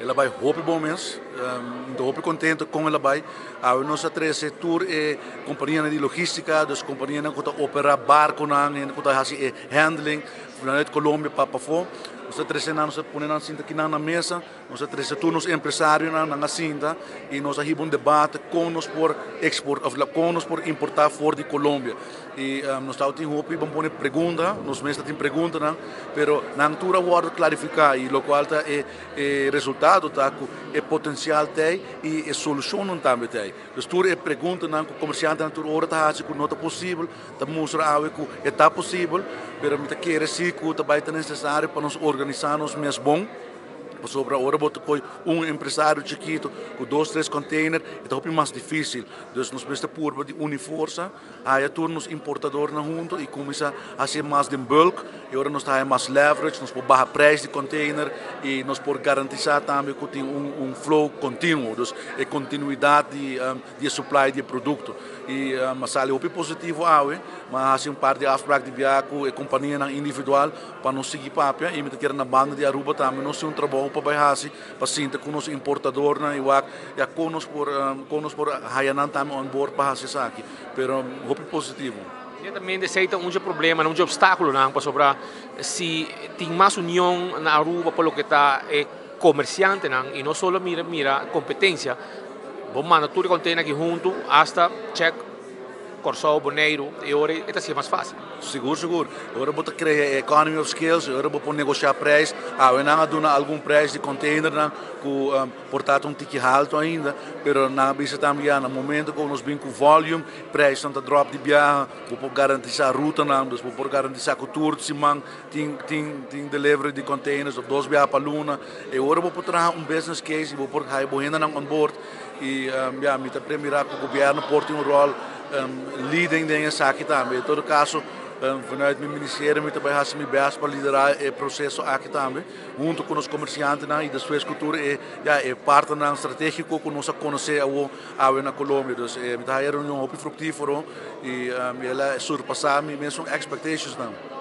El a bay hopi bon mes, mi ta hopi contento con el a bay. Awe nos a trece tur e companianan di logistica, dus companianan cu ta opera barconan, hende cu ta haci e handling vanuit Colombia pa pafo. Nos a trece nan, nos a pone nan sinta akinan na mesa, nos a trece tur nos empresarionan, nan a sinta y nos a hiba un debate con nos por export of con nos por importa for di Colombia. Y nos tabatin hopi, ban pone pregunta, nos mes ta tin preguntanan, pero nan tur a wordo clarifica y locual ta e E resultado ta ku e potensial t'ei i e solushonnan tambe t'ei. Dus tur e preguntanan ku komersiantenan tur ora ta hasi ku no ta posibel, ta mustra awe ku e ta posibel, pero mi ta kere si ku ta bai ta nesesario pa nos organisá nos mes bon, pasobra ora bo ta koi un empresario chikitu ku dos tres container e ta hopi mas difisil. Dus nos mester purba di uni forsa. Haya tur nos importadornan hunto y cuminsa haci mas den bulk y ora nos ta haya mas leverage nos por baha prijs di container y nos por garantisa tambe cu tin un flow continuo, dus e continuidad di e supply di e producto. Y a sali hopi positivo awe, ma a haci un par di afspraak di bia cu e companianan individual pa nos sigui papia y mi ta kere na banda di Aruba tambe nos tin un trabou pa bay haci pa sinta cu nos importadornan y wak ya con nos por con nos por haya nan tambe on board pa haci esaki, pero hopi positivo. Netamente esey ta un dje problemanan, un dje obstaculonan, pasobra si tin mas union na Aruba pa loke ta e comerciantenan y no solo mira mira competencia, bo manda tur e container aki hunto hasta check Kòrsou, Boneiru, e ora e ta siña mas fásil. Sigur, sigur. E ora bo ta krea e economy of scales, e ora bo por negoshá prijs. Awe nan a duna algun prijs di containernan ku por ta un tiki haltu ainda, pero nan a bisa tambe ya na momento ku nos bin ku volume, prijsnan ta drop di biaha, bo por garantisá rutanan, dus bo por garantisá ku tur siman tin tin tin delivery di containers of dos biaha pa luna. E ora bo por traha un business case i bo por haya bo hendenan on board. Y ya, mi ta premira cu gobierno por tin un rol leading den esaki tambe. En todo caso, vanuit mi ministerio mi ta bay haci mi best pa lidera e proceso aki tambe, hunto cu nos comerciantenan y despues cu tur e, ya, e partnernan strategico cu nos a conoce awo awe na Colombia. Dus mi ta haya e reunion hopi fructifero y el a surpasa mi mesun expectationsnan.